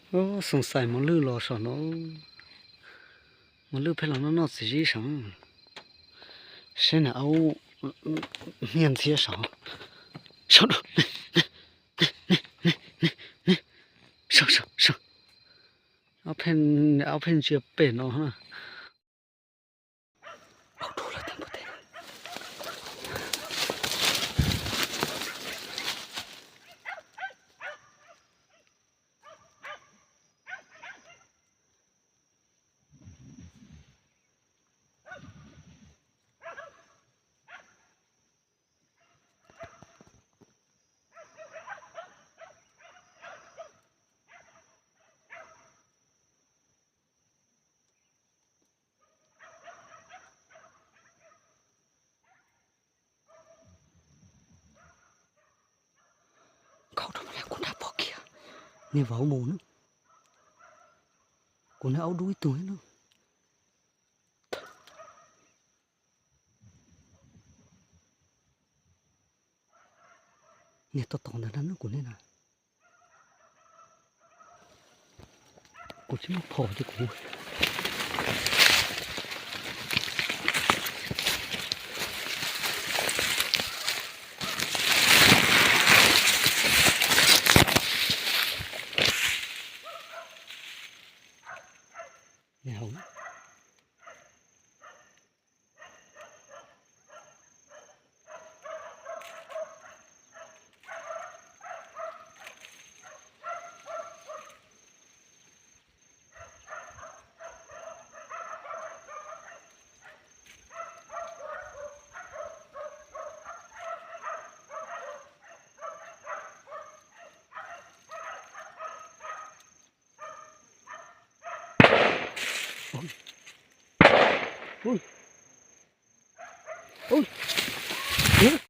Xoom xais mos lwj los saum no, mos lwj pheej los noj noj txiv zib saum, seb niag aub hnia ntxhiab saud. Saum, saum, saum, aub pheej ntsia pem no na. Khaub rau kuv nrad pog kiag, niag vauv mus na. Kuv niag aub dub ib tug na. Niag tau tom ntawd na kuv niag na. Kuv tsis muaj phom ces kuv Ui, ui, ui,